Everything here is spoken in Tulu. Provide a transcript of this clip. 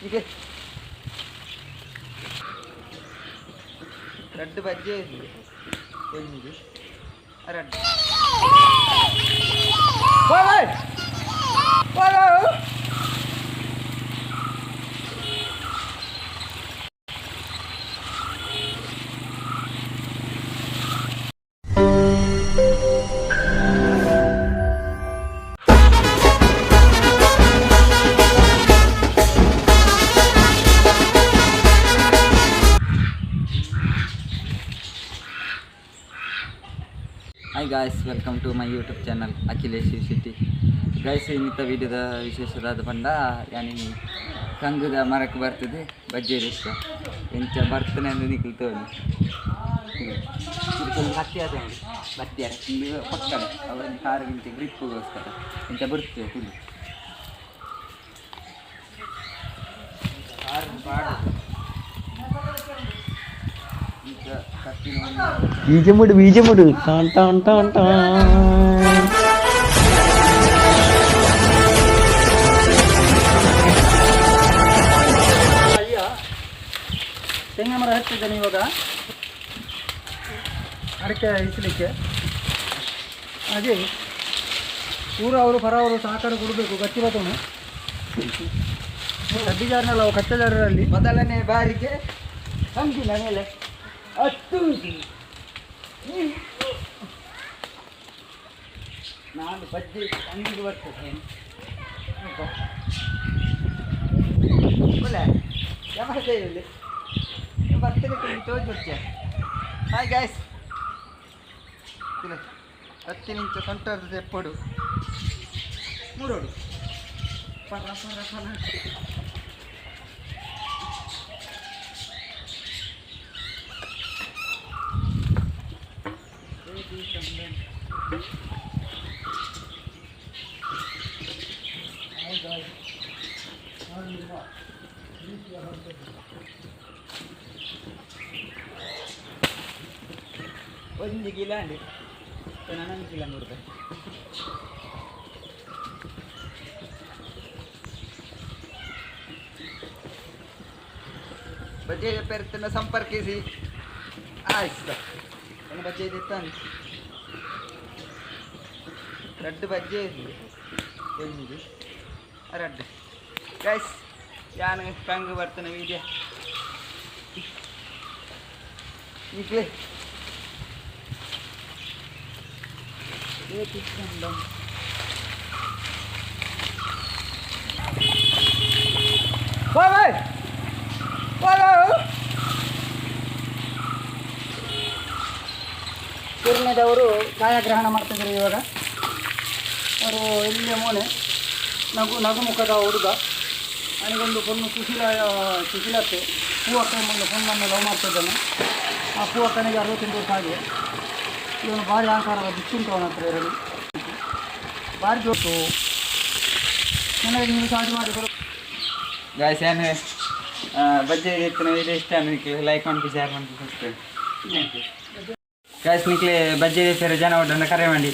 ಇದೆ ರಡ್ಡು ಬಜ್ಜೆ ಇದೆ ಒಂಜಿ ರಡ್ಡು. Bye bye. Hi guys, welcome to my YouTube channel Akhilesh Shetty. Guys, ಇನ್ನಿತ ವಿಡಿಯೋದ ವಿಶೇಷವಾದ ಪಂಡ ಯಾನಿ ಕಂಗುದ ಮರಕ್ಕೆ ಬರ್ತದೆ ಬಜ್ಜೆ ಇಷ್ಟ ಎಂಚ ಬರ್ತನೆ ಅಂದು ನಿಕ್ಲು ತೋನಿ ಹತ್ತಿ ಆದ ಬತ್ತಿಯಾರ ಪಕ್ಕನೆ ಅವರ ಕಾರು ಗ್ರಿಪ್ಪುಗೋಸ್ಕರ ಎಂಚ ಬರ್ತದೆ ತುಳಿ ബീജമിട് ബീജമിട് ടാൻ ടാൻ ടാൻ ടാൻ. ಅಯ್ಯ, ತೆಂಗಿನ ಮರ ಹತ್ತಿದ್ದೇನೆ ಇವಾಗ ಅಡಿಕೆ ಇಸಲಿಕ್ಕೆ. ಹಾಗೆ ಊರವರು ಪರವರು ಸಹಕಾರ ಕೊಡಬೇಕು. ಗಟ್ಟಿ ಬತನು ಕಡ್ಡಿಜಾರನಲ್ಲ, ಅವು ಕಚ್ಚಜಾರರಲ್ಲಿ. ಮೊದಲನೇ ಬಾರಿಗೆ ಕಂಗಿನ ಮೇಲೆ ಹತ್ತು. ನಾನು ಬಜ್ಜೆ ಅಂಗಡಿಗೆ ಬರ್ತದೆ. ಯಾವಾಗ ಇಲ್ಲಿ ಬರ್ತದೆ ತೋಜ್. ಹಾಯ್ ಗಾಯ್ಸ್, 10 ನಿಮಿಷ ಸೊಂಟದ ಎಪ್ಪಡು ಮೂರೋಡು ಪರ ಪರ ಪರ. ಒಂಜಿ ಕಿಲೋ ಅಂడి, ನಾನೊಂದು ಕಿಲೋ 100 ರೂಪಾಯಿ. ಬಜ್ಜೆ ಪೆರ್ತನ್ನ ಸಂಪರ್ಕಿಸಿ. ಆಯ್ತು, ಒಂದು ಬಜ್ಜೆ ಇತ್ತಾನೆ, ರಡ್ಡು ಬಜ್ಜೆ ಇದೆ, ಒಂಜಿ ರಡ್ಡು. ಗೈಸ್, ಯಾನ್ ಕಂಗು ಬರ್ತನೆ ವೀಡಿಯೋ ನಿಕ್ಲೆ. Bye bye bye bye. ಕಿರಣದವರು ಛಾಯಾಗ್ರಹಣ ಮಾಡ್ತಿದ್ದಾರೆ ಇವಾಗ. ಅವರು ಎಲ್ಲಿಯ ಮೋನೆ ನಗು ನಗು ಮುಖದ ಹುಡುಗ. ಅವನಿಗೊಂದು ಪೊಣ್ಣು ಸುಶೀಲ, ಸುಶೀಲತ್ತೆ ಹೂವಕ್ಕ ಎಂಬ ಒಂದು ಪೊಣ್ಣನ್ನು ಲವ್ ಮಾಡ್ತಿದ್ದಾನೆ. ಆ ಹೂವಕ್ಕನಿಗೆ 68 ವರ್ಷ ಆಗಿದೆ. ಇವನು ಭಾರಿ ಅಹಂಕಾರದ ಬಿಚ್ಚುಂಟು ಅವನ ಹತ್ರ ಇರಲಿ. ಭಾರಿ ಜೋತು. ನನಗೆ ನೀವು ಚಾರ್ಜ್ ಮಾಡಿ ಕೊಡು. ಗಾಯ್ಸ್, ಏನು ಬಜ್ಜೆ ಇತ್ತಿನ ವಿಡಿಯೋ ಇಷ್ಟ ನಿಕ್ಲೆ ಲೈಕ್ ಮಾಡ್ಕೊ, ಶೇರ್ ಮಾಡ್ಕೊ, ಸಬ್ಸ್ಕ್ರೈಬ್. ಗಾಯ್ಸ್, ನಿಕ್ಲೆ ಬಜ್ಜೆ ಸೇರಿ ಜನ ಒಡ್ಡನ್ನ ಕರೆ ಮಾಡಿ.